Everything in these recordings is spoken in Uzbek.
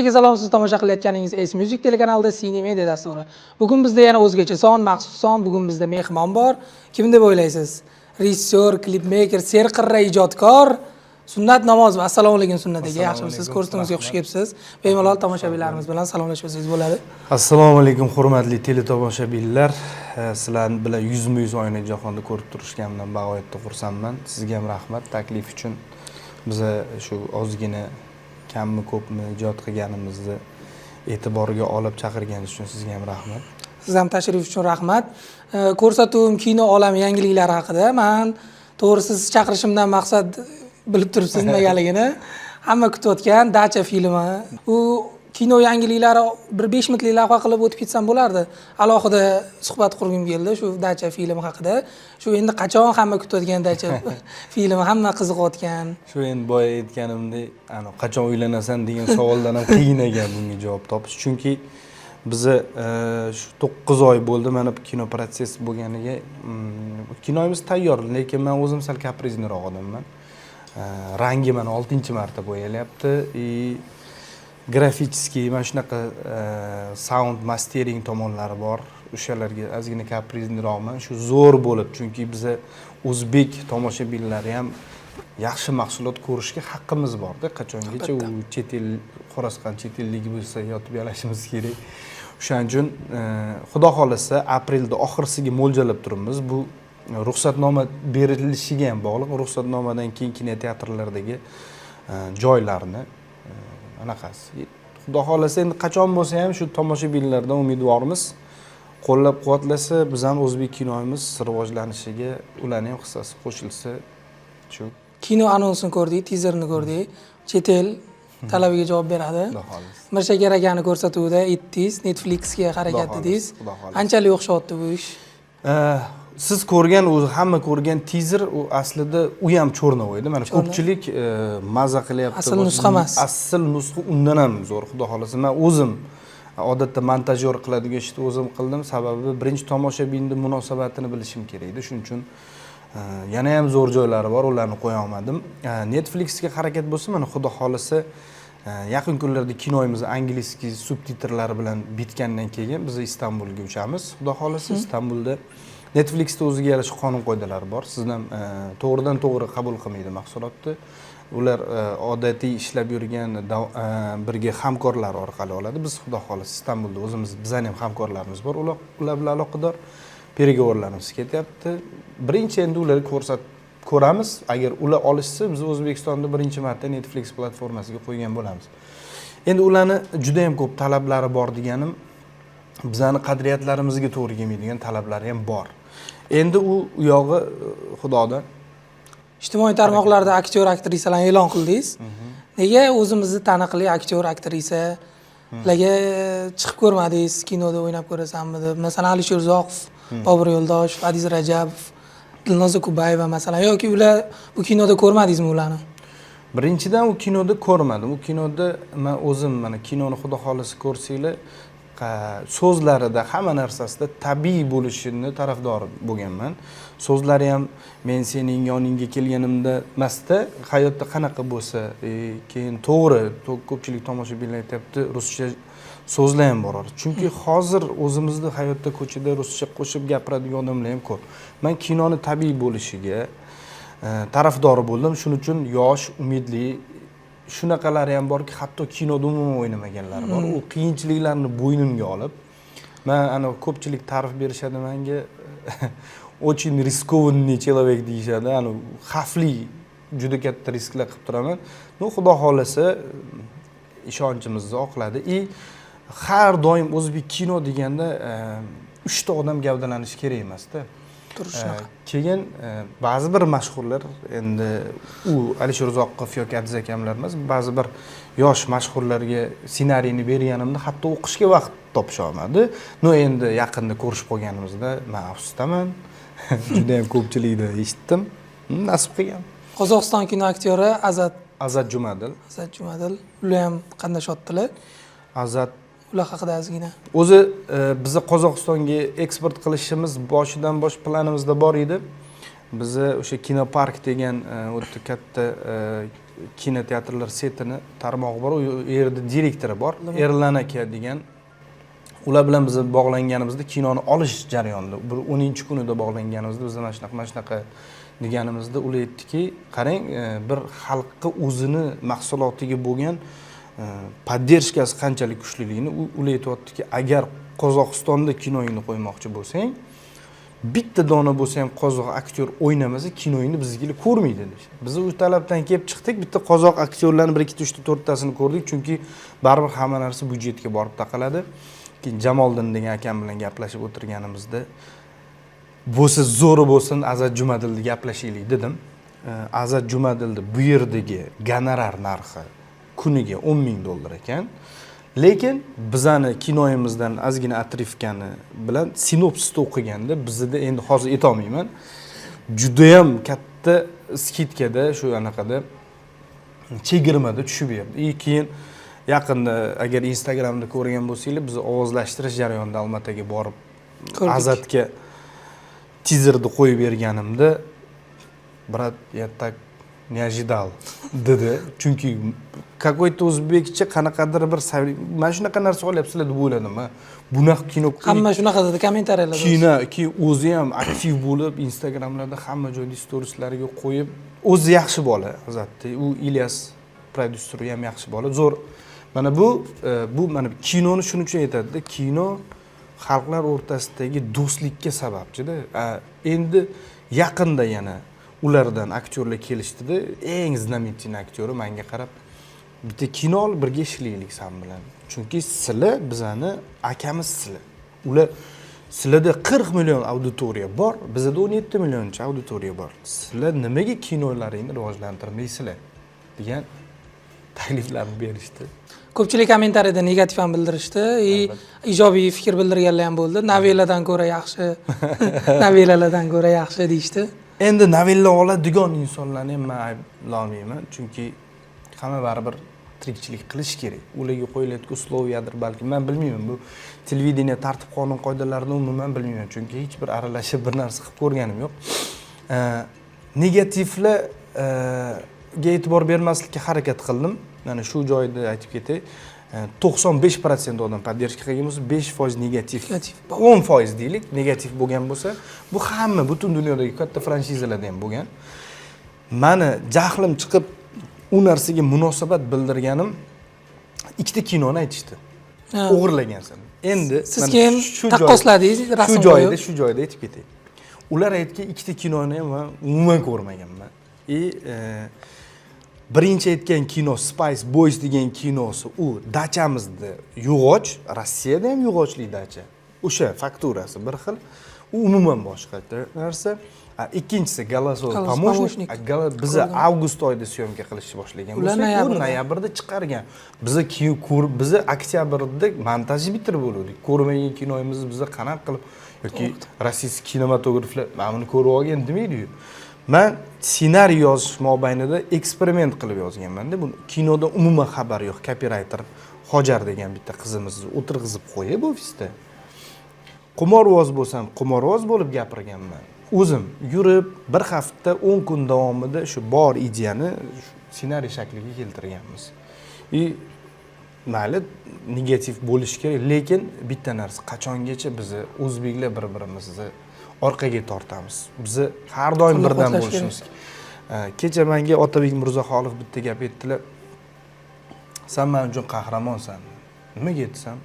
Barchaga salom, siz tomosha qilayotganingiz S Music telekanalida Cine Media dasturi. Bugun bizda yana o'zgacha son, maxsus son. Bugun bizda mehmon bor. Kim deb o'ylaysiz? Rejissyor, klipmeyker, serqirra ijodkor Sunnat Namozov. Assalomu alaykum, Sunnat aka. Yaxshimisiz? Alaykum. Ko'rsatuvimizga xush kelibsiz. Bemalol tomoshabinlarimiz bilan salomlashib olsangiz bo'ladi. Assalomu alaykum, hurmatli teletomoshabinlar. Sizlar bilan yuzma yuz oyna jahonda ko'rib turishganimdan bag'oyatda xursandman. Sizga ham rahmat taklif uchun. Biza shu ozgina, kammi ko'pmi ijod qilganimizni e'tiborga olib chaqirganingiz uchun sizga ham rahmat. Siz ham tashrif uchun rahmat. Ko'rsatuvim kino olami yangiliklari haqida. Man to'g'risi sizni chaqirishimdan maqsad, bilib turibsiz nimagaligini. Hamma kutayotgan Dacha filmi. U kino yangiliklari bir 5 minutlik lavha qilib o'tib ketsam bo'lardi. Alohida suhbat qurgim keldi shu Dacha filmi haqida. Shu endi qachon hamma kutayotgan Dacha filmi, hamma qiziqayotgan. Shu endi boya aytganimdek, ana qachon uylanasan degan savoldan ham qiyin ekan bunga javob topish. Chunki biza shu 9 oy bo'ldi mana bu kino protsess bo'lganiga. Kinomiz tayyor, lekin man o'zim sal капризный roq odamman. Rangi mana oltinchi marta bo'yalyapti и графический mana shunaqa sound mastering tomonlari bor, o'shalarga ozgina капризный roqman. Shu zo'r bo'lib, chunki biza o'zbek tomoshabinlari ham yaxshi mahsulot ko'rishga haqqimiz borda. Qachongacha u chet el xo'rozqand chet elligi bo'lsa, yotib yalashimiz kerak? O'shaning uchun xudo xohlasa, aprelda oxirisiga mo'ljallab turibmiz. Bu ruxsatnoma berilishiga ham bog'liq. Ruxsatnomadan keyin kinoteatrlardagi joylarni anaqasi, xudo xohlasa, endi qachon bo'lsa ham shu tomoshabinlardan umidvormiz, qo'llab quvvatlasa, bizani o'zbek kinomiz rivojlanishiga ularni ham hissasi qo'shilsa shu. Kino anonsini ko'rdik, tizerni ko'rdik. Chet el talabiga javob beradi. Xudo xohlasa. Mirshakar akani ko'rsatuvida aytdingiz, Netflixga harakat Xudo xohlasa, dedingiz. Xudo xohlasa. Qanchalik o'xshyapti bu ish? Siz ko'rgan, o'zi hamma ko'rgan tizer, u aslida u ham черновой edi. Mana ko'pchilik maza qilyapti. Asl nusxa emas. Asl nusxa undan ham zo'r, xudo xohlasa. Man o'zim odatda montajyor qiladigan ishni o'zim qildim, sababi birinchi tomoshabinni munosabatini bilishim kerak edi. Shuning uchun yana ham zo'r joylari bor, ularni qo'ya olmadim. Netflixga harakat bo'lsa, mana xudo xohlasa, yaqin kunlarda kinomiz английский subtitrlari bilan bitgandan keyin biz Istanbulga uchamiz, xudo xohlasa. Istanbulda Netflixda o'ziga yarasha qonun qoidalari bor. Sizdan to'g'ridan to'g'ri qabul qilmaydi mahsulotni ular, odatiy ishlab yurgan birga hamkorlar orqali oladi. Biz xudo xohlasa Istanbulda o'zimiz, bizani ham hamkorlarimiz bor, ular bilan aloqador переговор larimiz ketyapti. Birinchi endi ularga ko'rsatib ko'ramiz. Agar ular olishsa, biz O'zbekistonda birinchi marta Netflix platformasiga qo'ygan bo'lamiz. Endi ularni juda yam ko'p talablari bor deganim, bizani qadriyatlarimizga to'g'ri kelmaydigan talablari ham bor. Endi u uyog'i xudodan. Ijtimoiy tarmoqlarda aktyor, aktrisalarni e'lon qildingiz. Nega o'zimizni taniqli aktyor, aktrisalarga chiqib ko'rmadingiz, kinoda o'ynab ko'rasanmi deb? Masalan, Alisher Uzoqov, Bobur Yo'ldoshev, Adiz Rajabov, Dilnoza Kubayeva masalan, yoki ular bu kinoda ko'rmadingizmi ularni? Birinchidan, u kinoda ko'rmadim. U kinoda man o'zim, mana kinoni xudo xohlasa ko'rsanglar, so'zlarida, hamma narsasida tabiiy bo'lishini tarafdori bo'lganman. So'zlari ham men sening yoningga kelganimda emasda, hayotda qanaqa bo'lsa, keyin to'g'ri, ko'pchilik tomoshabinlar aytyapti, ruscha so'zlar ham bor. Chunki hozir o'zimizni hayotda, ko'chada ruscha qo'shib gapiradigan odamlar ham ko'p. Man kinoni tabiiy bo'lishiga tarafdori bo'ldim. Shuning uchun yosh, umidli, shunaqalari ham borki, hatto kinoda umuman o'ynamaganlari bor. U qiyinchiliklarni bo'ynimga olib, man ana ko'pchilik ta'rif berishadi manga, "Очень рискованный человек" deyishadi. Ani xavfli, juda katta risklar qilib turaman. Ну, xudo xohlasa, ishonchimizni oqladi. И har doim o'zbek kino deganda uchta odam gavdalanishi kerak emasda. Turish shunaqa. Keyin ba'zi bir mashhurlar, endi u Alisher Uzoqov yoki Adiz akamlar emas, ba'zi bir yosh mashhurlarga ssenariyni berganimda hatto o'qishga vaqt topisha olmadi. Но endi yaqinda ko'rishib qolganimizda, man afsusdaman, judayam ko'pchilikdan eshitdim. Nasib qilgan. Qozog'iston kino aktyori Azat. Azat Jumadil. Azat Jumadil, ular ham qatnashyaptilar. Azat. Ular haqida ozgina. O'zi biza Qozog'istonga eksport qilishimiz boshidan bosh planimizda bor edi. Biza o'sha kinopark degan o'ta katta Kinoteatrlar сеть ini tarmog'i bor, u yerda direktori bor, Erlan aka degan. Ular bilan biz bog'langanimizda, kinoni olish jarayonida, bir 10-kunida bog'langanimizda, biz mana shunaqa, mana shunaqa deganimizda, ular aytdiki: "Qarang, bir xalqqa o'zini mahsulotiga bo'lgan поддержка si qanchalik kuchliligini ular aytyaptiki, agar Qozog'istonda kinoyingni qo'ymoqchi bo'lsang, bitta dona bo'lsa ham qozoq aktyor o'ynamasa, kinoyingni biznikilar ko'rmaydi", deyishdi. Biz u talabdan kelib chiqdik, bitta qozoq aktyorlarni bir, ikkita, uchta, to'rttasini ko'rdik, chunki baribir hamma narsa byudjetga borib taqaladi. Keyin Jamoliddin degan akam bilan gaplashib o'tirganimizda, "Bo'lsa zo'ri bo'lsin, Azat Jumadilni gaplashaylik", dedim. Azat Jumadilni bu yerdagi gonorar narxi kuniga 10 000 dollar ekan, lekin bizani kinoyimizdan ozgina отрывка ni bilan sinopsisni o'qiganda, bizada endi hozir aytolmayman, judayam katta скидка da, shu anaqada, chegirmada tushib berdi. И keyin yaqinda, agar Instagramda ko'rgan bo'lsanglar, biz ovozlashtirish jarayonida Olmaotaga borib, Ko'rdik. Azatga tizerni qo'yib berganimda, "Брат, я так не ожидал", dedi, chunki какой-то o'zbekcha qanaqadir bir mana shunaqa narsa olyapsizlar deb o'yladim man, bunaqa kino. Hamma shunaqa dedi kommentariyalarda. Kino keyin o'zi ham aktiv bo'lib, Instagramlarda, hamma joyda storieslariga qo'yib, o'zi yaxshi bola Azatni. U Ilyas prodyuser ham yaxshi bola, zo'r. Mana bu bu mana kinoni shuning uchun aytadida, kino xalqlar o'rtasidagi do'stlikka sababchida. Endi yaqinda yana ulardan aktyorlar kelishdida, eng знаменитый aktyori manga qarab: "Bitta kino olib, birga ishlaylik san bilan, chunki sizlar bizani akamizsizlar, ular sizlarda 40 million auditoriya bor, bizada 17 millioncha auditoriya bor, sizlar nimaga kinolaringni rivojlantirmaysizlar?" degan takliflarni berishdi. Ko'pchilik kommentariyada negativ ham bildirishdi и ijobiy fikr bildirganlar ham bo'ldi. Novelladan ko'ra yaxshi, novellalardan ko'ra yaxshi deyishdi. Endi novella oladigan insonlarni ham man ayblolmayman, chunki hamma baribir tirikchilik qilish kerak, ularga qo'yilayotgan условия dir balki, man bilmayman, bu televideniye tartib qonun qoidalarini umuman bilmayman, chunki hech bir aralashib, bir narsa qilib ko'rganim yo'q. Negativlarga e'tibor bermaslikka harakat qildim. Mana shu joyda aytib ketay, 95% odam поддержка qilgan bo'lsa, 5% negativ. Negativ. 10% deylik, negativ bo'lgan bo'lsa, bu hamma, butun dunyodagi katta franshizalarda ham bo'lgan. Mani jahlim chiqib, u narsaga munosabat bildirganim, ikkita kinoni aytishdi, "O'g'irlagansan". Endi Siz mana keyin shu taqqosladingiz, rasm shu joyida qo'yib. Shu joyda aytib ketay, ular aytgan ikkita kinoni ham man umuman ko'rmaganman. И birinchi aytgan kino Spice Boys degan kinosi, u dachamizni yog'och, Rossiyada ham yog'ochli dacha, o'sha fakturasi bir xil, u umuman boshqa narsa. Ikkinchisi "Голосовой "Голосовой помощник". помощник". Biza Ko'rdim. Avgust oyida съёмка qilishni boshlagan Ular bo'lsak, u noyabrda. Noyabrda chiqargan. Biza keyin ko'rib, biza oktyabrda montajni bitirib bo'ldik. Ko'rmagan kinomizni biza qanaqa qilib, yoki российский kinematograflar "Mana buni ko'rib olgin" demaydiyu. Man ssenariy yozish mobaynida eksperiment qilib yozganmanda buni. Kinoda umuman xabari yo'q kopirayter Hojar degan bitta qizimizni o'tirg'izib qo'yib ofisda, qimorvoz bo'lsam, qimorvoz bo'lib gapirganman. O'zim yurib, bir hafta, 10 kun davomida shu bor ideyani shu ssenariy shakliga keltirganmiz. И mayli, negativ bo'lishi kerak, lekin bitta narsa: qachongacha bizni o'zbeklar bir birimizni orqaga tortamiz? Bizni har doim birdam Qo'llab-quvvatlash. bo'lishimiz kerak. Kecha manga Otabek Mirzaxolov bitta gap aytdilar: "San man uchun qahramonsan". Nimaga desam,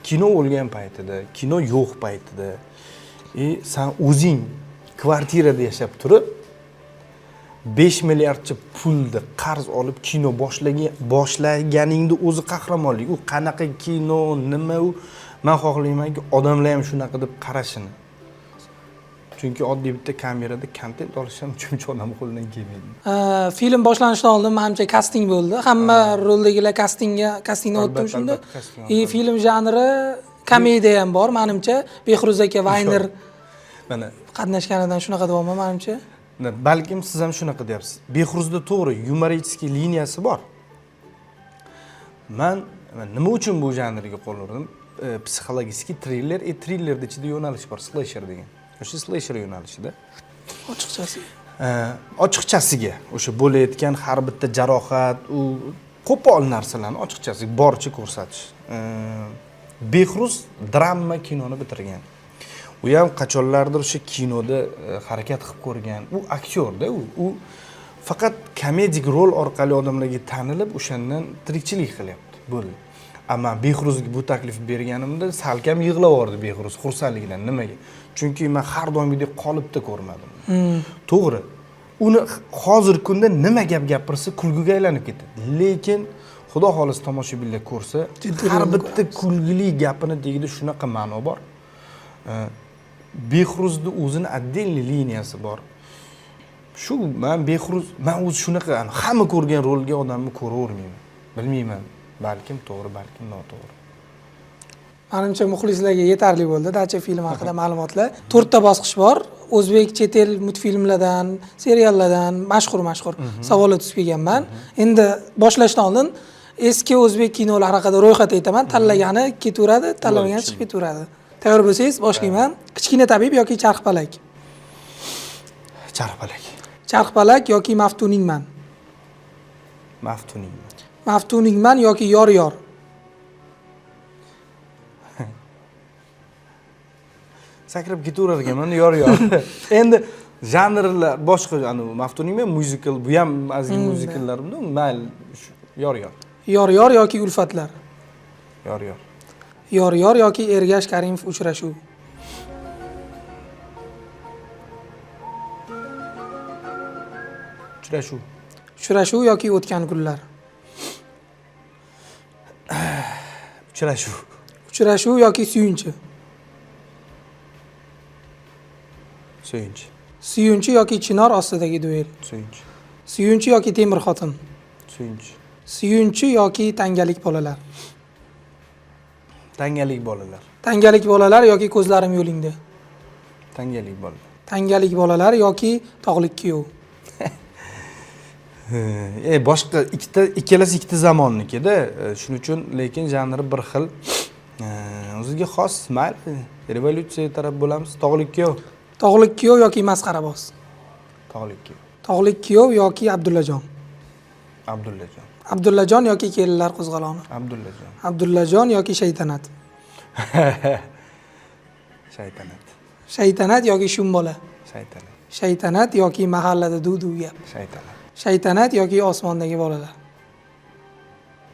kino o'lgan paytida, kino yo'q paytida, и san o'zing kvartirada yashab turib, 5 milliardcha pulni qarz olib kino boshlaganingni o'zi qahramonlik. U qanaqa kino, nima u, man xohlaymanki, odamlar ham shunaqa deb qarashini, chunki oddiy bitta kamerada kontent olish ham shuncha odam qo'lidan kelmaydi. Film boshlanishidan oldin manimcha kasting bo'ldi. Hamma roldagilar kastingdan o'tdimi Albatta, shunda? Albatta, kasting И o'tdi. Film janri komediya ham bor manimcha. Behruz aka Vayner Mana qatnashganidan shunaqa deyapman manimcha. Balkim siz ham shunaqa deyapsiz. Behruzda to'g'ri юмористический liniyasi bor. Man nima uchun bu janrga qo'l urdim? Психологический triller и trillerni ichida yo'nalish bor, slasher degan. O'sha slasher yo'nalishida. Ochiqchasi. Ochiqchasiga o'sha bo'layotgan har bitta jarohat, u qo'pol narsalarni ochiqchasiga boricha ko'rsatish. Behruz drama kinoni bitirgan. U ham qachonlardir o'sha kinoda harakat qilib ko'rgan. U aktyorda, u faqat komedik rol orqali odamlarga tanilib, o'shandan tirikchilik qilyapti. Bo'ldi. Ammo Behruzga bu taklif berganimda salkam yig'lab yubordi Behruz xursandligidan. Nimaga? Chunki men har doimgidek qolipda ko'rmadim. To'g'ri. Uni hozirgi kunda nima gap gapirsa kulguga aylanib ketadi. Lekin Xudo xohlasa tomoshabinlar ko'rsa, har bitta kulgili gapini tagida shunaqa ma'no bor. Behruzni o'zini отдельный liniyasi bor. Shu men Behruz, men o'zi shunaqa hamma ko'rgan rolga odamni ko'ravermayman. Bilmayman, balkim to'g'ri, balkim noto'g'ri. Menimcha muxlislarga yetarli bo'ldi Dacha filmi haqida ma'lumotlar. 4 ta bosqich bor. O'zbek, chet el multfilmlardan, seriallardan mashhur savollar tuzib kelganman. Endi boshlashdan oldin eski o'zbek kinolari haqida ro'yxat aytaman. Tanlagani ketaveradi, tanlamagani chiqib ketaveradi. Tayyor bo'lsangiz boshlayman. Kichkina tabib yoki Charxpalak? Charxpalak. Charxpalak yoki Maftuningman? Maftuningman. Maftuningman yoki Yor yor? Sakrab ketaverar ekanman, yor yor. Endi janrlar boshqa, Maftuningman musical, bu ham ozgina musikallar, mayli, yor yor. Yor yor yoki Ulfatlar? Yor yor. Yor yor yoki Ergash Karimov uchrashuv? Uchrashuv. Uchrashuv yoki O'tgan kunlar? Uchrashuv. Uchrashuv yoki Suyunchi? Suyunchi. Suyunchi yoki Chinor ostidagi duel? Suyunchi. Suyunchi yoki Temir xotin? Suyunchi. Suyunchi yoki Tangalik bolalar? Tangalik bolalar. Tangalik bolalar yoki Ko'zlarim yo'lingda? Tangalik bolalar. Tangalik bolalar yoki Tog'lik kuyov? Boshqa ikkalasi ikkita zamonnikida, shuning uchun lekin janri bir xil. O'ziga xos, mayli, revolyutsiya taraf bo'lamiz. Tog'lik kuyov. Tog'lik kuyov yoki Masxaraboz? Tog'lik kuyov. Tog'lik kuyov yoki Abdullajon? Abdullajon. Abdullajon yoki Kelinlar qo'zg'oloni? Abdullajon. Abdullajon yoki Shaytanat? Shaytanat. Shaytanat yoki Shumbola? Shaytanat. Shaytanat yoki Mahallada duv-duv gap? Shaytanat. Shaytanat yoki Osmondagi bolalar?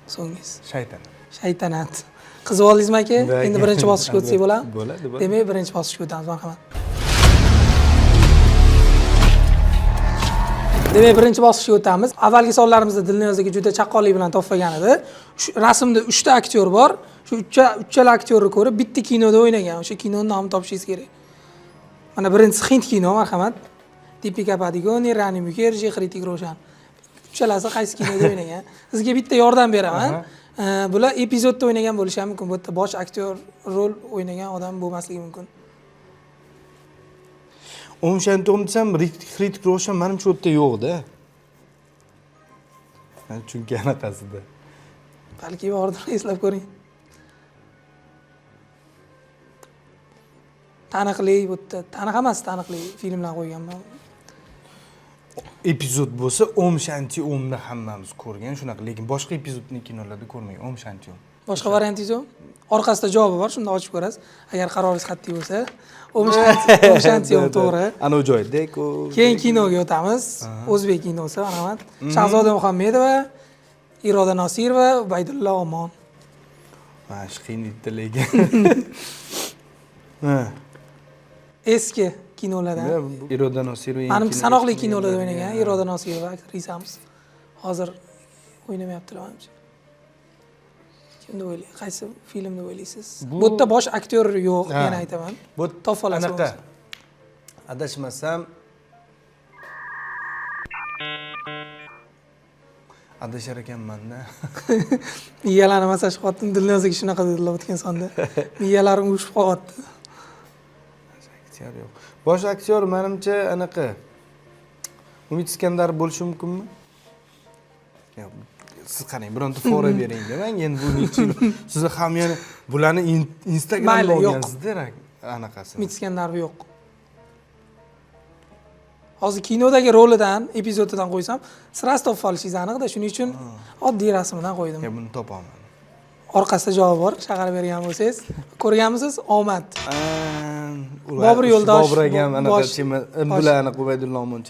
So'nggisi. Shaytanat. Shaytanat. Qizib oldingizmi aka? Endi birinchi bosqichga o'tsak bo'ladimi? Bo'ladi, bo'ladi. Demak, birinchi bosqichga o'tamiz, marhamat. Demak, birinchi bosqichga o'tamiz. Avvalgi savollarimizda Dilniyoz aka juda chaqqonlik bilan topgan edi. Shu rasmda 3 ta aktyor bor. Shu uchala aktyorni ko'rib bitta kinoda o'ynagan. O'sha kinoning nomini topishingiz kerak. Mana birinchisi hind kino, marhamat. Deepika Padukone, Rani Mukherjee, Hrithik Roshan. Uchalasi qaysi kinoda o'ynagan? Sizga bitta yordam beraman. Bular epizodda o'ynagan bo'lishi ham mumkin. Bu yerda bosh aktyor rol o'ynagan odam bo'lmasligi mumkin. Om Shanti Om desam, Hrithik Roshan menimcha u yerda yo'q-da. Chunki anaqasida. Balki bordir, eslab ko'ring. Taniqli bu yerda, taniq emas, taniqli filmlar qo'yganman. Epizod bo'lsa, Om Shanti Omni hammamiz ko'rgan shunaqa, lekin boshqa epizodni kinolarda ko'rmagan. Om Shanti Om. Boshqa variantingiz yo'q? Orqasida javobi bor, shunda ochib ko'rasiz. Agar qaroringiz qat'iy bo'lsa, Om Shanti Om to'g'ri. Ana u joy, deko. Keyin kinoga o'tamiz. O'zbek kinosi, marhamat. Shahzoda Muhammedova, Iroda Nosirova, Ubaydulla Omon. Mana shu qiyin edi lekin. Eski kinolardan. Iroda Nosirova Menimcha sanoqli kinolarda o'ynagan Iroda Nosirova aktrisamiz. Hozir o'ynamayaptilar menimcha. Kim deb o'ylaysiz? Qaysi film deb o'ylaysiz? Bu yerda bosh aktyor yo'q, yana aytaman. Bu Topa olasiz. Anaqa. Adashmasam adashar ekanman-da. Miyalarni massaj qilyaptim. Dilnoz aka shunaqa dedilar o'tgan sonda. Miyalarim urushib qolyapti. Aktyor yo'q. Bosh aktyor menimcha anaqa Umid Iskandar bo'lishi mumkinmi? Yo'q. Siz qarang, bironta fora bering-da menga endi bu necha yil. Siz ham yana bularni Instagramda Mayli, yo'q. olgansizda anaqasi. Umid Iskandarov yo'q. Hozir kinodagi rolidan, epizodidan qo'ysam, сразу topib olishingiz aniqda. Shuning uchun oddiy rasmidan qo'ydim. Ya, buni topolmadim. Orqasida javob bor, shaqar bergan bo'lsangiz. Ko'rganmisiz? Omad. Ular Bobur Yo'ldosh, Bobur akam anaqa bular anaqa Ubaydulla Omon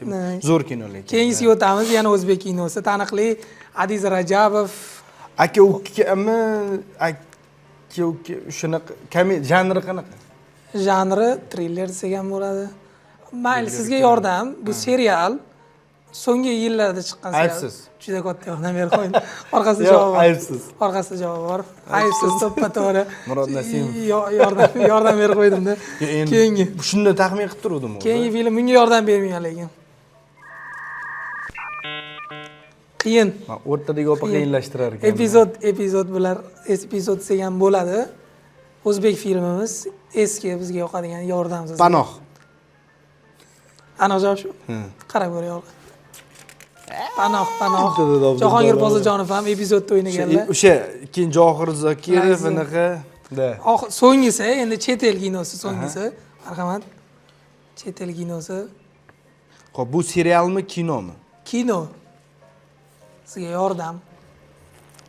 zo'r kino lekin. Keyingisiga o'tamiz, yana o'zbek kinosi. Taniqli Adiz Rajabov. Aka ukami, aka uka shunaqa janri qanaqa? Janri triller desak ham bo'ladi. Mayli, sizga yordam, bu serial so'nggi yillarda chiqqan serial. Aybsiz. Juda katta yordam berib qo'ydim. Orqasida javob bor. Aybsiz. Orqasida javob bor. Aybsiz, to'ppa to'g'ri. Murod Nasimov. Yordam berib qo'ydimda. Keyingi. Shunda taxmin qilib turuvdim o'zi. Keyingi film bunga yordam bermagan lekin. Qiyin. O'rtadagi opa qiyinlashtirar ekan. Epizod bular, epizod desak ham bo'ladi. O'zbek filmimiz eski, bizga yoqadigan, yordam sizga. Panoh. Aniq javob shu. Qarab ko'ray oldi. Panoh, Panoh. Jahongir Poziljonov ham epizodda o'ynaganlar. O'sha keyin Johir Zokirov anaqa. Da. So'nggisi, endi chet el kinosi so'nggisi. Marhamat. Chet el kinosi. Xo'p, bu serialmi, kinomi? Kino. Sizga yordam.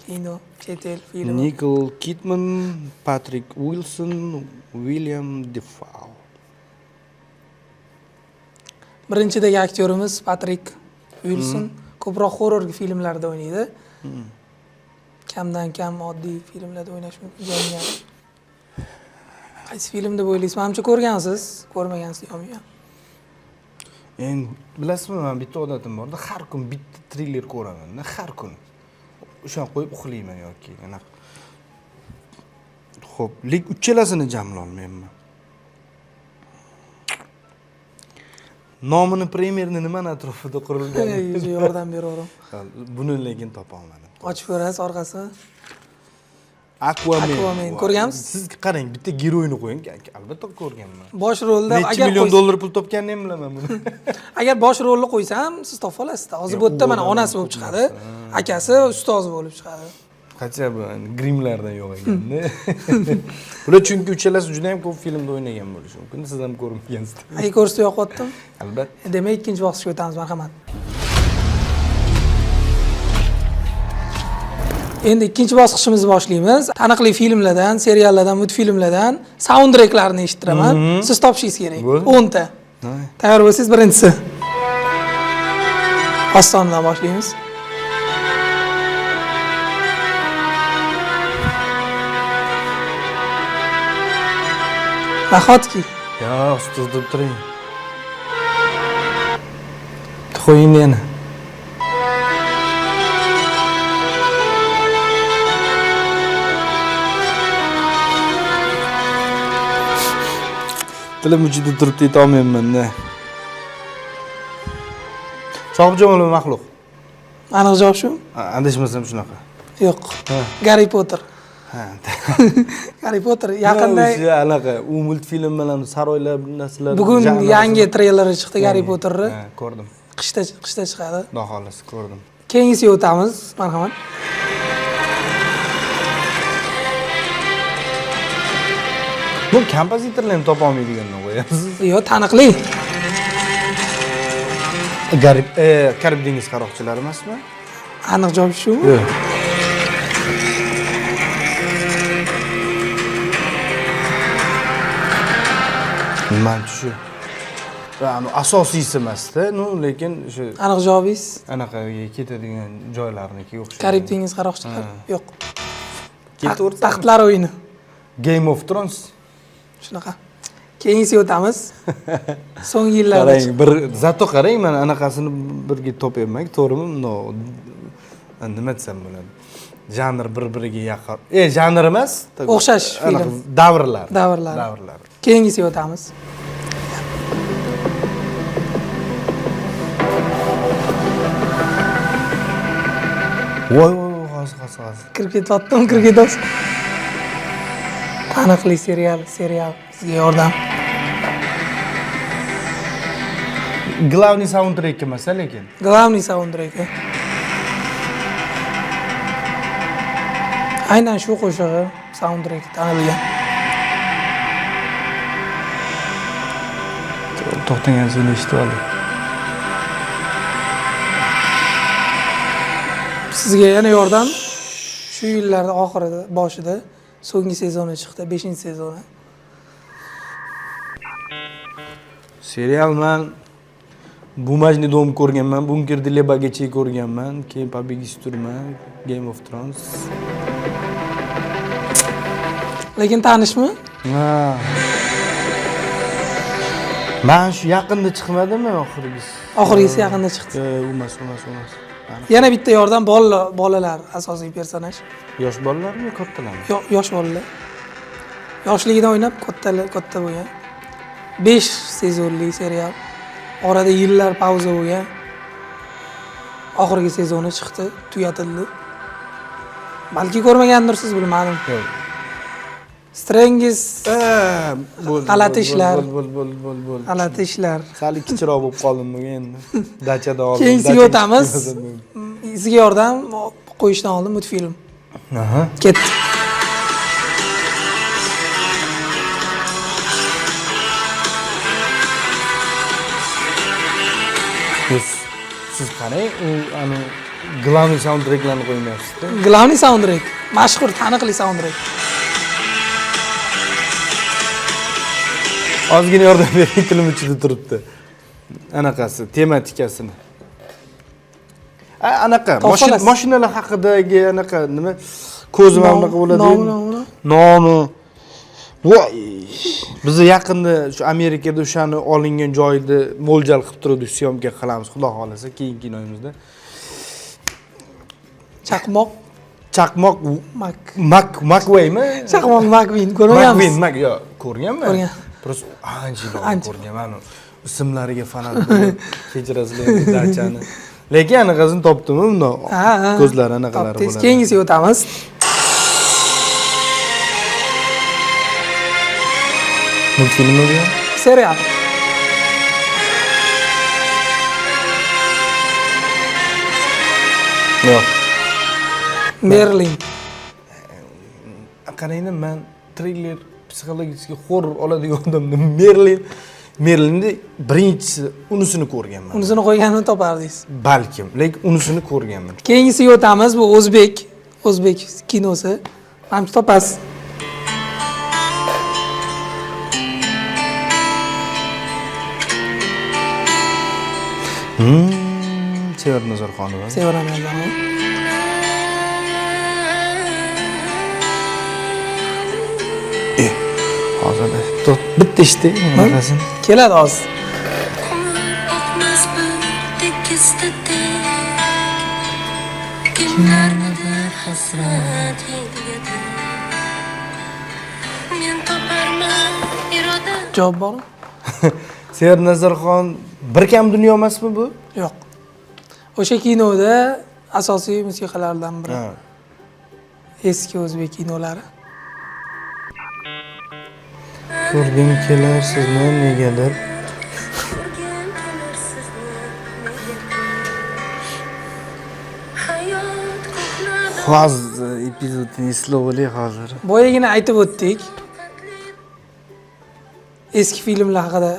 Kino, chet el filmi. Nikol Kidman, Patrik Uilson, William Defoe. Birinchidagi aktyorimiz Patrik Uilson ko'proq horror filmlarda o'ynaydi. Kamdan kam oddiy filmlarda o'ynash mumkin. Jangal. Qaysi film deb o'ylaysiz? Manimcha ko'rgansiz, ko'rmagansiz yo'qmi? Endi bilasizmi, men bitta odatim borda, har kun bitta triller ko'raman, har kun. O'shani qo'yib uxlayman yoki anaqa. Xo'p, lekin uchalasini jamla olmayman. Nomini premyerni nimani atrofida qurilgan? Yordam beraveraman. Buni lekin topa olmadim. Ochib ko'rasiz orqasini. Aquaman. Aquaman ko'rganmisiz? Siz qarang, bitta geroyni qo'ying, albatta ko'rganman. Bosh rolda necha million dollar pul topganini ham bilaman buni. Agar bosh rolni qo'ysam, siz topa olasiz. Hozir bu yerda mana onasi bo'lib chiqadi, akasi ustozi bo'lib chiqadi. Qancha bu grimlardan yo'q ekanda. Bular chunki uchalasi juda ham ko'p filmda o'ynagan bo'lishi mumkin. Siz ham ko'rmagansiz. Aka ko'rsatib yoqyaptim. Albatta. Demak, ikkinchi bosqichga o'tamiz, marhamat. Endi ikkinchi bosqichimizni boshlaymiz. Taniqli filmlardan, seriallardan, multfilmlardan soundtracklarni eshittiraman. Siz topishingiz kerak. 10 ta. Tayyor bo'lsangiz, birinchisi. Ostondan boshlaymiz. Nahotki? Yo, to'xtab turing. Qo'ying yana. Tilim uchida turibdi, aytolmayman-da. Sohibjamol maxluq. Aniq javob shu? Adashmasam shunaqa. Yo'q. Garri Potter. Ha. Garri Potter yaqinda o'sha anaqa u multfilm bilan saroylar narsalar. Bugun yangi treyleri chiqdi Garri Potterni. Ha, ko'rdim. Qishda chiqadi. Xudo xohlasa ko'rdim. Keyingisiga o'tamiz, marhamat. Bu kompozitorlar ham topa olmaydigandan qo'yapsiz. Yo'q, taniqli. Garib, Karib dengiz qaroqchilari emasmi? Aniq javob shumi? Yo'q. Manchi shu. Asosiysi emas-da, ну, lekin shu Aniq javobingiz? Anaqaga ketadigan joylarnikiga o'xshaydi. Karib dengiz qaroqchilari? Yo'q. Ketaversa. Taxtlar o'yini. Game of Thrones. Shunaqa. Keyingisiga o'tamiz. So'nggi yillarda Qarang, bir zato qarang, mana anaqasini birga topyapman, to'g'rimi? No, nima desam bo'ladi? Janr bir-biriga yaqin. Janr emas, O'xshash film. Davrlar. Davrlar. Davrlar. Keyingisiga o'tamiz. Voy, voy, voy, hozir, hozir, hozir. Kirib ketyaptim, kirib ketyapsiz. Taniqli serial, serial sizga yordam. Главный soundtrack emas, lekin. Главный soundtrack. Aynan shu qo'shig'i soundtrack tanilgan. To'xtagan seni eshitib oldim. Sizga yana yordam. Shu yillarda oxirida, boshida so'nggi sezoni chiqdi, 5-sezoni. Serial man Бумажный дом ko'rganman, Бункер для богачей ko'rganman, keyin Побег из тюрьмы, Game of Thrones. Lekin tanishmi? Ha. Man shu yaqinda chiqmadimi oxirgisi? Oxirgisi yaqinda chiqdi. U emas, u emas, u emas. Yana bitta yordam, bolalar asosiy personaj. Yosh bolalarmi, kattalarmi? Yosh bolalar. Yoshligidan o'ynab katta bo'lgan. 5 sezonli serial. Orada yillar pauza bo'lgan. Oxirgi sezoni chiqdi, tugatildi. Balki ko'rmagandirsiz, bilmadim. Yo'q. Strangis Bo'ldi. G'alati ishlar. Bo'ldi, bo'ldi, bo'ldi, bo'ldi. G'alati ishlar. Sal kichikroq bo'lib qoldim bugun endi. Dachada oldim. Keyingisiga o'tamiz. Sizga yordam qo'yishdan oldin multfilm. Aha. Ketdi. Siz qarang, u ani главный soundtracklarni qo'ymayapsiz-da. Главный soundtrack, mashhur, taniqli soundtrack. Ozgina yordam bering, tilim uchida turibdi. Anaqasi, tematikasini. Anaqa, mashinalar haqidagi anaqa nima ko'zi mana bunaqa bo'ladi. Nomi. Nomi. Voy. Biz yaqinda shu Amerikada o'shani olingan joyda mo'ljal qilib turdik, syomka qilamiz, xudo xolasa, keyingi kinoyimizda. Chaqmoq. Chaqmoq Mak. Makwaymi? Chaqmoq Makvin ko'rmaganmiz. Makvin, Mak, yo'q, ko'rganman. Ko'rgan. Просто ancha yil oldin ko'rganman. Ismlariga fanat bo'lib, kechirasizlar endi dachani. Lekin anaqasini topdim bundoq. Ko'zlari anaqalari bo'ladi. Keyingisiga o'tamiz. Multfilmmi bu? Serial. Yo'q. Merlin. Qarangda, men triller, psixologik horror oladigan odamman. Merlinni birinchisi unisini ko'rganman. Unisini qo'yganini topardingiz. Balkim, lekin unisini ko'rganman. Keyingisiga o'tamiz. Bu o'zbek kinosi. Manimcha topasiz. Sevara Nazarxonova. Sevara Nazarxon. Hozir bitta eshitdik anaqasini. Keladi hozir. Kimlarnidir hasrat yengadi. Men toparman iroda. Javob bormi? Sevara Nazarxon bir kam dunyo emasmi bu? Yo'q. O'sha kinoda asosiy musiqalardan biri. Eski o'zbek kinolari. Ko'rgim kelar sizni negadir. Ko'rgim kelar sizni negadir. Hayot ko'hnada. Hozir epizodni eslab olay hozir. Boyagina aytib o'tdik. Eski filmlar haqida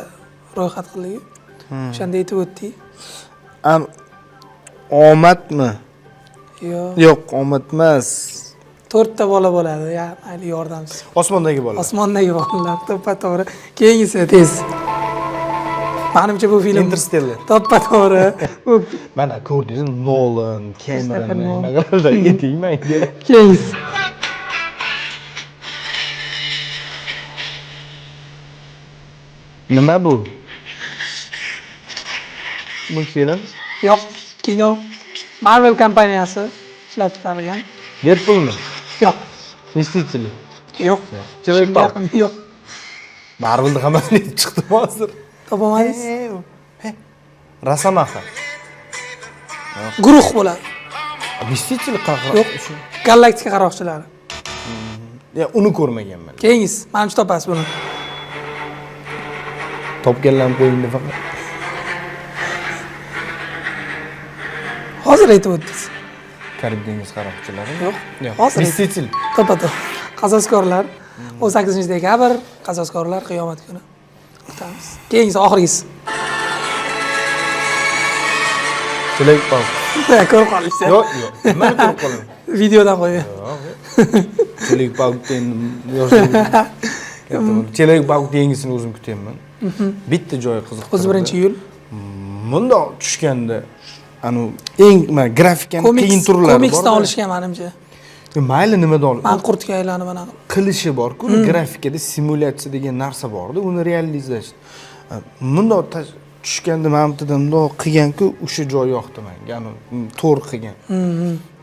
ro'yxat qildik. O'shanda aytib o'tdik. Omadmi? Yo'q. Yo'q, omad emas. 4 ta bola bo'ladi. Ya, mayli, yordamsiz. Osmondagi bolalar. Osmondagi bolalar, to'ppa-to'g'ri. Keyingisi tez. Menimcha bu film Interstellar. To'ppa-to'g'ri. Mana ko'rdingiz, Nolan, Cameron Christopher Nolan. nima qiladi? Ayting menga. Keyingisi. Nima bu? Multfilm? Yo'q, kino. Marvel kompaniyasi ishlab chiqargan. Deadpoolmi? Yo'q. Mstители. Yo'q. Человек Shunga Паук. yaqin yo'q. Marvel'da hammasini aytib chiqdim hozir. Topolmadingiz? Росомаха. Guruh bo'ladi. Mstители qanaqa? Yo'q. Galaktika qaroqchilari. Ya, uni ko'rmaganman. Keyingisi, manimcha topasiz buni. Topganlarni qo'yingda faqat. Hozir aytib o'tdingiz. Karib dengiz qaroqchilari. Yo'q. Yo'q. Hozir Mstитель. To'ppa-to'g'ri. Qasoskorlar. 18 dekabr qasoskorlar qiyomat kuni. Kutamiz. Keyingisi, oxirgisi. Человек Паук. Ko'rib qolishsa. Yo'q, yo'q. Nimani ko'rib qolaman? Videodan qo'ying. Человек-паук endi. Человек-паук yangisini o'zim kutyapman. Bitta joyi qiziq. 31-iyul. Mundoq tushganda anu eng mana grafikani qiyin turlari bor. Komiksdan olishgan menimcha. Mayli, nimadan olib? Manqurtga aylanib anaqa. Qilishi bor-ku, grafikada simulyatsiya degan narsa borda, uni realizatsiya. Mundoq tushganda mana bu yerdan mundoq qilgan-ku, o'sha joy yoqdi menga. Anu to'g'ri qilgan.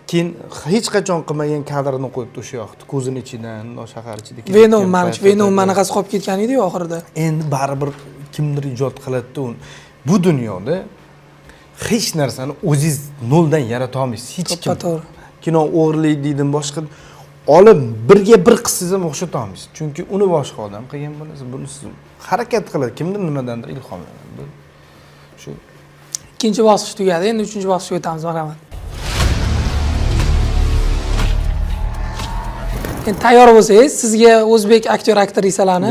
Keyin hech qachon qilmagan kadrni qo'yibdi o'sha yoqda, ko'zini ichidan, mundoq shahar ichida. Venom manimcha, Venom manaqasi qolib ketgan edi-yu oxirida. Endi baribir kimdir ijod qiladi-da uni. Bu dunyoda hech narsani o'zingiz noldan yarata olmaysiz, hech kim. To'g'ri. Kino o'g'irlik deydim, boshqa olib birga bir qilsangiz ham o'xshata olmaysiz. Chunki uni boshqa odam qilgan bo'lsa, buni siz harakat qiladi, kimdir nimadandir ilhomlanadi. Shu. Ikkinchi bosqich tugadi, endi uchinchi bosqichga o'tamiz, marhamat. Endi tayyor bo'lsangiz, sizga o'zbek aktyor aktrisalarni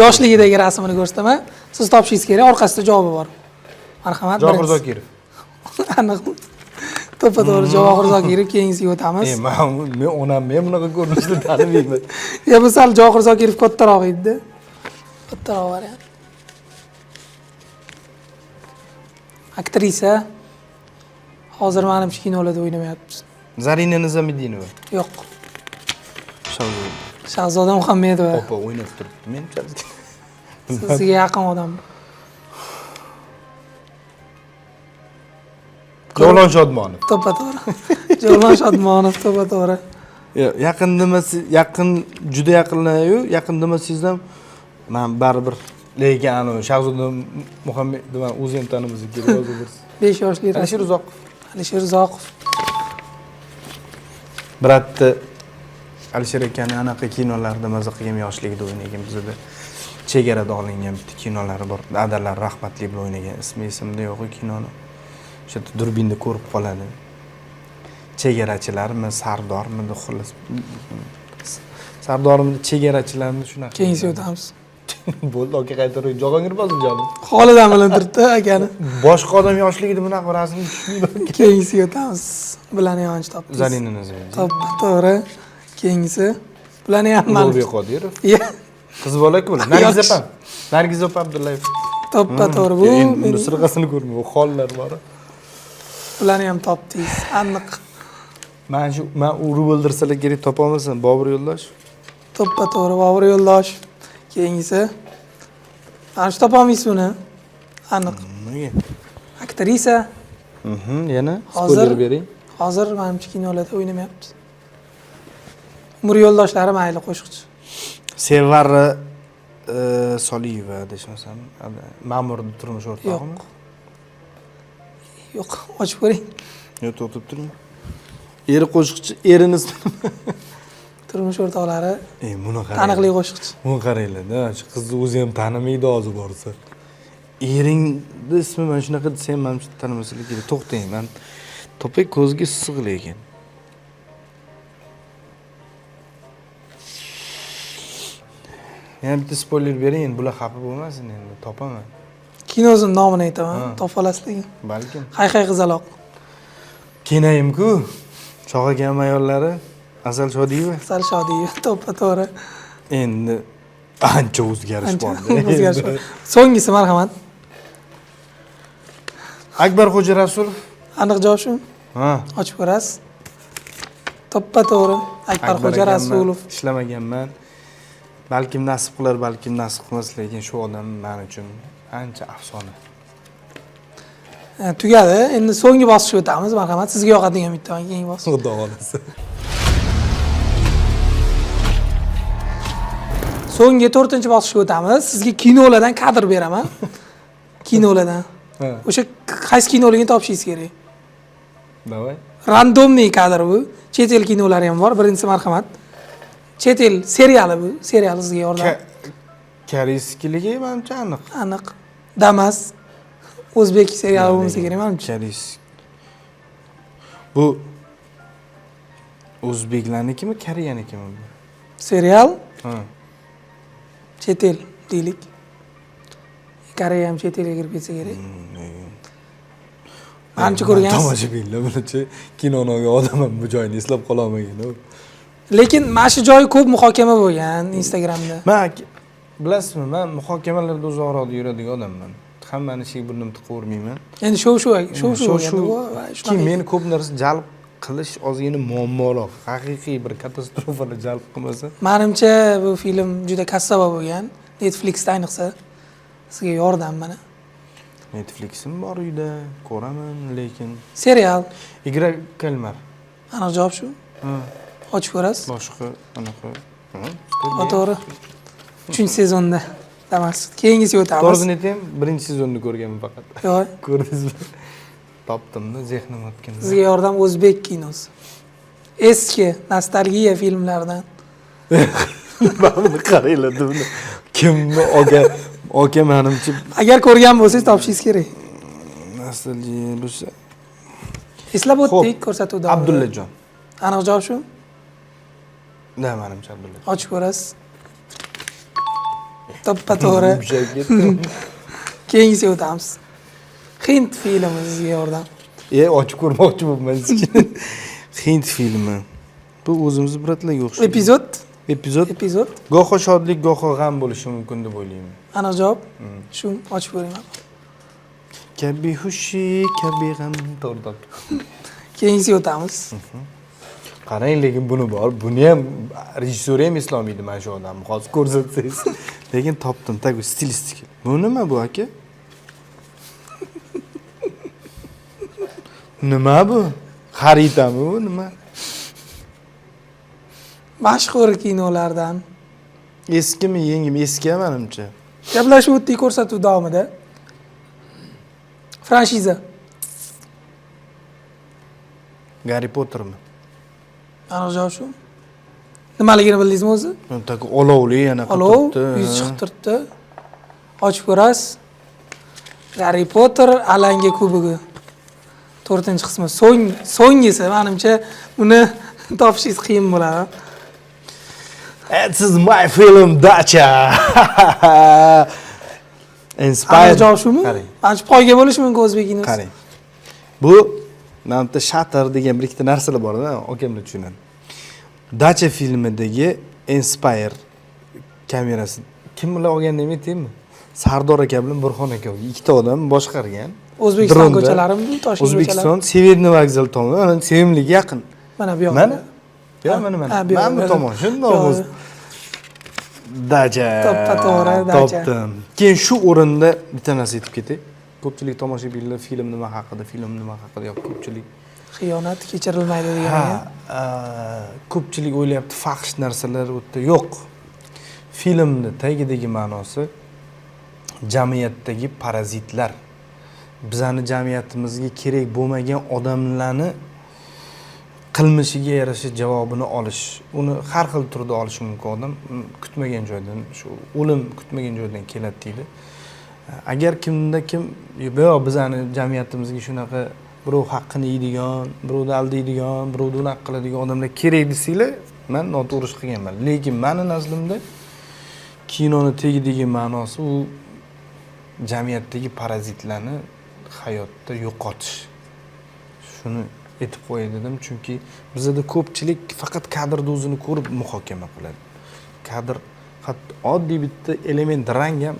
yoshligidagi rasmini ko'rsataman. Siz topishingiz kerak, orqasida javobi bor. Marhamat. Johir Zokirov. Aniq. To'ppa-to'g'ri Javohir Zokirov, keyingisiga o'tamiz. Men onam men bunaqa ko'rinishda tanimayman. Ya bu sal Javohir Zokirov kattaroq edi. Kattaroq variant. Aktrisa hozir menimcha kinolarda o'ynamayapti. Zarina Nizomiddinova. Yo'q. Shahzoda Muhammedova. Opa o'ynab turibdi menimcha. Sizga yaqin odam. Javlon Shodmonov. To'ppa-to'g'ri. Javlon Shodmonov to'ppa-to'g'ri. Yaqin demasi, yaqin juda yaqinlar-yu, yaqin demasangiz ham men baribir, lekin anu Shahzoda Muhammedova o'zi ham tanimasa kerak hozir. 5 yoshli Alisher Uzoqov. Alisher Uzoqov. Bratni Alisher akani anaqa kinolarda maza qilgan, yoshligida o'ynagan, bizda chegarada olingan bitta kinolari bor. Adalar rahmatli bilan o'ynagan, ismi esimda yo'q kinoni. O'sha yerda durbinda ko'rib qoladi. Chegarachilarmi, sardormi, xullas. Sardormi, chegarachilarmi shunaqa. Keyingisiga o'tamiz. Bo'ldi, aka qaytarib Jahongir Poziljonov. Holidan bilan turibdi akani. Boshqa odam yoshligida bunaqa rasmga tushmaydi. Keyingisiga o'tamiz. Bularni ham topdingiz. Zarina Nizomiddinova. To'ppa-to'g'ri. Keyingisi. Bularni ham Ulug'bek Qodirov. Qiz bola-ku bular. Nargiz opa. Nargiz opa Abdullayeva. To'ppa-to'g'ri bu. Endi sirg'asini ko'rmay, u hollar bor. Bularni ham topdingiz. Aniq. Men shu, men urib o'ldirsalar kerak, topa olmasam Bobur Yo'ldoshev. To'ppa-to'g'ri Bobur Yo'ldoshev. Keyingisi. Mana shu topa olmaysiz buni. Aniq. Nega? Aktrisa. Yana spoiler bering. Hozir menimcha kinolarda o'ynamayapti. Umr yo'ldoshlari mayli qo'shiqchi. Sevara Soliyeva adashmasam, Ma'murning turmush o'rtog'imi? Yo'q. Yo'q, ochib ko'ring. Yo'q, to'xtab turing. Eri qo'shiqchi, erini ismi Turmush o'rtoqlari. Buni qarang. Taniqli qo'shiqchi. Buni qaranglar-da, shu qizni o'zi ham tanimaydi hozir borsa. Eringni ismi mana shunaqa desa ham mana shu tanimaslik kerak. To'xtang, men topay, ko'zga issiq lekin. Yana bitta spoiler bering, endi bular xafa bo'lmasin, endi topaman. Kinosini nomini aytaman, topa olasiz lekin. Balkim. Hay hay qizaloq. Kenayim-ku. Chog' akam ayollari Asal Shodiyeva. Asal Shodiyeva, to'ppa-to'g'ri. Endi ancha o'zgarish Ancha bor. o'zgarish bor. So'nggisi marhamat. Akbar Xo'ja Rasulov. Aniq javob shu. Ha. Ochib ko'rasiz. To'ppa-to'g'ri. Akbar Xo'ja Rasulov. Ishlamaganman. Balkim nasib qilar, balkim nasib qilmas, lekin shu odam men uchun ancha afsona. Tugadi. Endi so'nggi bosqichga o'tamiz, marhamat. Sizga yoqadigan bitta keyingi bosqich. Xudo xolasa. So'nggi 4-chi bosqichga o'tamiz. Sizga kinolardan kadr beraman. Kinolardan. O'sha qaysi kinoligini topishingiz kerak. Davay. Randomniy kadr bu. Chet el kinolari ham bor. Birinchisi marhamat. Chet el seriali bu. Serial sizga yordam. Koriskiligi menimcha aniq. Aniq. Damas. O'zbek seriali bo'lmasa kerak menimcha. Koreys. Bu o'zbeklarnikimi, koreyanikimi bu? Serial? Ha. Chet el deylik. Koreya ham chet elga kirib ketsa kerak. Manimcha ko'rgansiz. Tomoshabinlar bunichi kinoni olgan odam ham bu joyini eslab qololmagan. Lekin mana shu joyi ko'p muhokama bo'lgan Instagramda. Man, bilasizmi, man muhokamalarda uzoqroqda yuradigan odamman. Hammani ishiga burnimni tiqavermayman. Endi shov shuv shov shuv Shov shuv. bo'lganda bu. Keyin meni ko'p narsa jalb qilish ozgina muammoroq. Haqiqiy bir katastrofalar jalb qilmasa. Manimcha bu film juda kassava bo'lgan. Netflixda ayniqsa. Sizga yordam mana. Netflixim bor uyda, ko'raman, lekin Serial. Игра кальмар. Aniq javob shu. Ha, Ochib ko'rasiz. Boshqa anaqa. To'g'ri. Uchinchi sezonda. Damas. Keyingisiga o'tamiz. To'g'risini aytayim, birinchi sezonni ko'rganman faqat. Yo'q. Ko'rdingizmi? Topdimda, zehnim o'tgan. Sizga yordam, o'zbek kinosi. Eski nostalgiya filmlaridan. Mana buni qaranglar, buni. Kimni olgan? Aka, manimcha Agar ko'rgan bo'lsangiz, topishingiz kerak. Nostalgiya bo'lsa. Eslab o'tdik Xo'p, ko'rsatuv davomida. Abdullajon. Aniq javob shu. Да, manimcha Abdullajon. Ochib ko'rasiz. To'ppa to'g'ri. Yumshab ketdi. Keyingisiga o'tamiz. Hind filmi, sizga yordam. Ochib ko'rmoqchi bo'libman sizga. Hind filmi. Bu o'zimizni брат larga o'xshaydi. Epizod, Epizod. Epizod. Goho shodlik, goho g'am bo'lishi mumkin deb o'ylayman. Aniq javob shu, ochib ko'ring. Kabi xushi, kabi g'am, to'g'ri topdim. Keyingisiga o'tamiz. Qarang, lekin buni bor, buni ham rejissyori ham eslolmaydi mana shu odamni. Hozir ko'rsatsangiz. Lekin topdim, так stilistik. Bu nima bu, aka? Nima bu? Xaritami bu, nima? Mashhur kinolardan. Eskimi, yangimi? Eski manimcha. Gaplashib o'tdik ko'rsatuv davomida. Franshiza. Garri Pottermi? Aniq javob shu. Nimaligini bildingizmi o'zi? Так olovli anaqa Olov turibdi. yuz chiqib turibdi. Ochib ko'rasiz. Garri Potter alanga kubogi. To'rtinchi qismi. So'nggisi, manimcha uni topishingiz qiyin bo'ladi. This is my film, Dacha. Inspired. Aniq javob shumi? Qarang. Manimcha poyga bo'lishi mumkin o'zbek kinosi. Qarang. Bu mana bitta shutter degan bir ikkita narsalar bor-da, akamlar tushunadi. Dacha filmidagi Inspire kamerasi kim bilan olgan deb aytaymi? Sardor aka bilan Burxon aka olgan. Ikkita odam boshqargan. O'zbekiston Dronda. ko'chalarimi bu, Toshkent ko'chalari? O'zbekiston, Северный vokzal tomon, mana Sevimliga yaqin. Mana bu yoq. Mana. Yo, mana mana. Ha, bu yoq, Mana bu bu yoq. tomon, shundoq Yo'q. o'zi. Dacha. To'ppa to'g'ri, Dacha. Topdim. Keyin shu o'rinda bitta narsa aytib ketay. Ko'pchilik tomoshabinlar film nima haqida, film nima haqida yo'q, ko'pchilik Xiyonat kechirilmaydi degan. Ha, ko'pchilik o'ylayapti, fahsh narsalar u yerda yo'q. Filmni tagidagi ma'nosi jamiyatdagi parazitlar. Bizani jamiyatimizga kerak bo'lmagan odamlarni qilmishiga yarasha javobini olish. Uni har xil turda olishi mumkin odam. Kutmagan joydan, shu o'lim kutmagan joydan keladi deydi. Agar kimda kim yo'q, bizani jamiyatimizga shunaqa birov haqqini yeydigan, birovni aldaydigan, birovni unaqa qiladigan odamlar kerak desanglar, man noto'g'ri ish qilganman. Lekin mani nazdimda kinoni tagidagi ma'nosi u jamiyatdagi parazitlarni hayotda yo'qotish. Shuni aytib qo'yay dedim, chunki bizada ko'pchilik faqat kadrda o'zini ko'rib muhokama qiladi. Kadr, hatto oddiy bitta element rang ham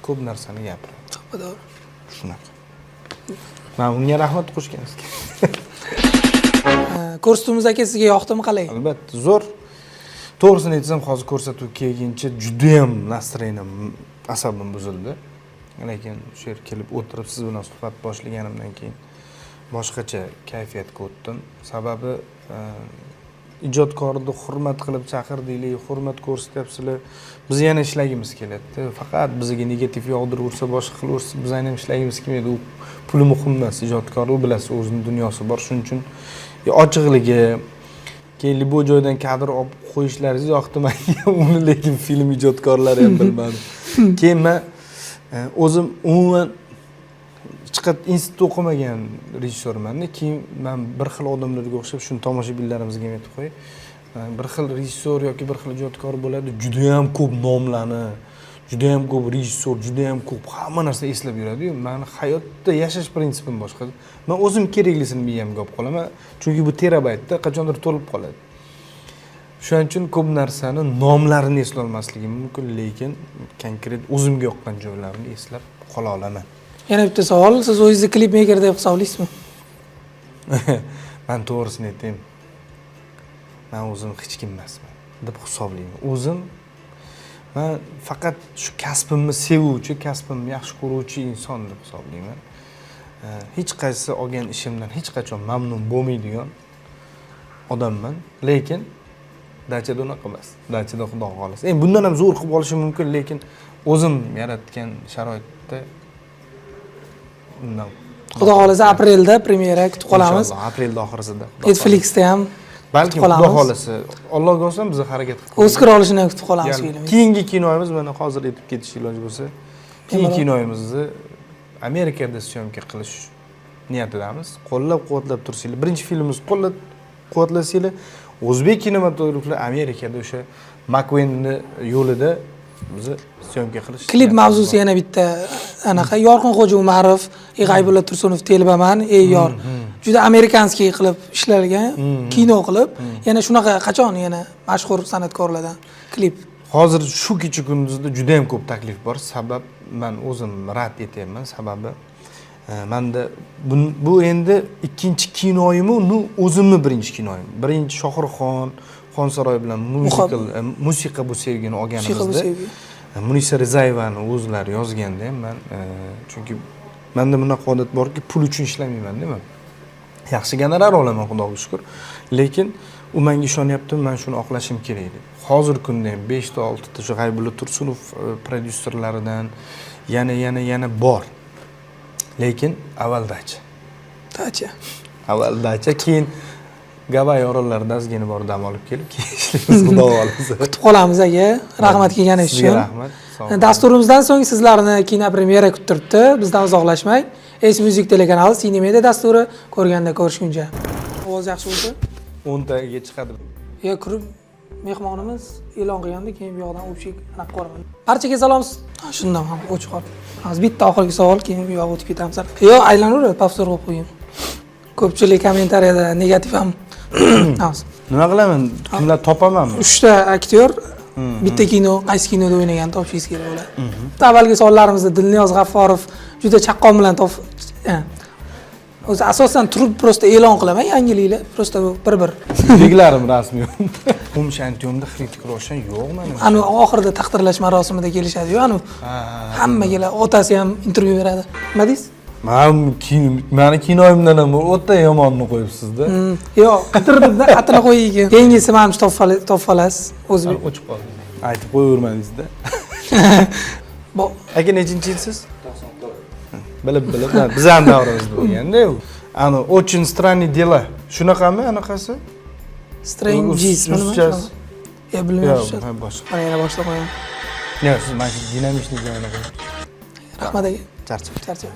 ko'p narsani gapiradi. To'ppa to'g'ri. Shunaqa. Man unga rahmat qo'shganimizga. Ko'rsatuvimiz, aka, sizga yoqdimi, qalay? Albatta, zo'r. To'g'risini aytsam, hozir ko'rsatuv kelguncha judayam настроением, asabim buzildi. Lekin shu yerga kelib o'tirib, siz bilan suhbat boshlaganimdan keyin boshqacha kayfiyatga o'tdim. Sababi ijodkorni hurmat qilib chaqirdinglar, hurmat ko'rsatyapsizlar. Biz yana ishlagimiz keladi. Faqat bizga negativ yog'diraversa, boshqa qilaversa, biz ham ishlagimiz kelmaydi. U puli muhim emas, ijodkor u bilasiz, o'zini dunyosi bor. Shuning uchun ochiqligi, keyin любой joydan kadr olib qo'yishlaringiz yoqdi menga. Uni lekin film ijodkorlari ham bilmadi. Keyin men o'zim umuman chiqib institutda o'qimagan rejissyormanda. Keyin man bir xil odamlarga o'xshab, shuni tomoshabinlarimizga ham aytib qo'yay. Bir xil rejissyor yoki bir xil ijodkor bo'ladi, juda ham ko'p nomlarni Judayam ko'p rejissyor, judayam ko'p hamma narsa eslab yuradiyu. Mani hayotda yashash prinsipim boshqa. Man o'zim keraklisini miyamga olib qolaman, chunki bu terabaytda qachondir to'lib qoladi. Shuning uchun ko'p narsani nomlarini eslolmasligim mumkin, lekin konkret o'zimga yoqqan joylarini eslab qola olaman. Yana bitta savol: siz o'zingizni klip meker deb hisoblaysizmi? Man to'g'risini aytayim, man o'zim hech kim emasman deb hisoblayman. O'zim man faqat shu kasbimni sevuvchi, kasbimni yaxshi ko'ruvchi inson deb hisoblayman. Hech qaysi olgan ishimdan hech qachon mamnun bo'lmaydigan odamman, lekin dachada unaqa emas. Dachada, xudo xohlasa, endi bundan ham zo'r qilib olishim mumkin, lekin o'zim yaratgan sharoitda undan. Xudo xohlasa, aprelda premyera, kutib qolamiz. Inshaalloh, aprelda oxirisida, Xudo. Netflixda ham Balkim, kutib xudo qolamiz. xohlasa, Allohga olsam, biz harakat qilib Oskar olishini ham kutib qolamiz Ya'ni filmni. Keyingi kinoyimiz, mana hozir aytib ketish iloji bo'lsa, keyingi Bemalol. kinoyimizni Amerikada съёмка qilish niyatidamiz. Qo'llab quvvatlab tursanglar, birinchi filmimiz qo'llab quvvatlasanglar, o'zbek kinematograflar Amerikada o'sha Makvenni yo'lida bizni съёмка qilish Klip niyatimiz mavzusi bor. Yana bitta anaqa Yorqinxo'ja Umarov, G'aybulla Tursunov "Telbaman", "Ey yor" juda американский qilib ishlalgan kino qilib, yana shunaqa qachon yana mashhur san'atkorlardan klip? Hozir shu kecha kunduzda juda yam ko'p taklif bor. Sabab, man o'zim rad etyapman, sababi manda bu endi ikkinchi kinoyimu, ну, o'zimni birinchi kinoyim. Birinchi Shohruxxon "Xonsaroy" bilan myuzikl, "Musiqa bu sevgini" "Musiqa bu olganimizda sevgi". Munisa Rizayevani o'zlari yozganda ham man, chunki manda bunaqa odat borki, pul uchun ishlamaymanda. Man yaxshi gonorar olaman, xudoga shukur, lekin u menga ishonyapti, man shuni oqlashim kerak deb. Hozirgi kunda ham beshta, oltita shu G'aybulla Tursunov prodyuserlaridan yana, yana, yana bor, lekin avval dacha. Dacha. Avval dacha, keyin Gavay orollarida ozgina borib dam olib kelib, keyin ishlaymiz, xudo xohlasa. Kutib qolamiz, aka. Rahmat kelganingiz Sizga uchun. rahmat, sog' bo'ling. Dasturimizdan so'ng sizlarni kinopremyera kutib turibdi. Bizdan uzoqlashmang. S Music telekanali, Cinemedia dasturi. Ko'rganda ko'rishguncha. Ovoz yaxshi bo'lsa, 10 taga chiqadi. Yo, kirib mehmonimiz e'lon qilganda, keyin bu yoqdan общий anaqa ko'raman. Barchaga salom. Ha, shundan ham o'chib qoldi. Hozir bitta oxirgi savol, keyin bu yoqqa o'tib ketamiz. Yo, aylanaveradi, повтор qilib qo'ying. Ko'pchilik kommentariyada negativ ham. Hozir. Nima qilaman, kimlar topamanmi? Uchta aktyor bitta kino, qaysi kinoda o'ynaganini topishingiz kerak bo'ladi. Avvalgi savollarimizda Dilniyoz G'afforov juda chaqqon bilan top. O'zi asosan turib просто e'lon qilaman yangiliklar, просто bir bir. Beklarim rasmiy. Om Shanti Omda Xritik Roshan yo'q manimcha. Anu oxirida taqdirlash marosimida kelishadi-yu, anu hamma keladi, otasi ham intervyu beradi. Nima deysiz? Man kino, mani kinoyimdan ham o'ta yomonni qo'yibsizda. Yo'q, qidirdimda, qatini qo'ying. Keyingisi manimcha topib olasiz. O'zi O'chib qoldi. Aytib qo'yavermadingizda. Aka, nechinchi yilsiz? 94. Bilib bilib, ha, bizani davrimizda bo'lganda u. Ani "Очень странные дела". Shunaqami anaqasi? Strange. Ruschasi. Ya, bilmayman. Yo'q, ha, boshqa. Mana, yana boshlab qo'yaman. Yo'q, siz mana shu dinamичный joyini qo'ying. Rahmat, aka. Charchab. Charchab.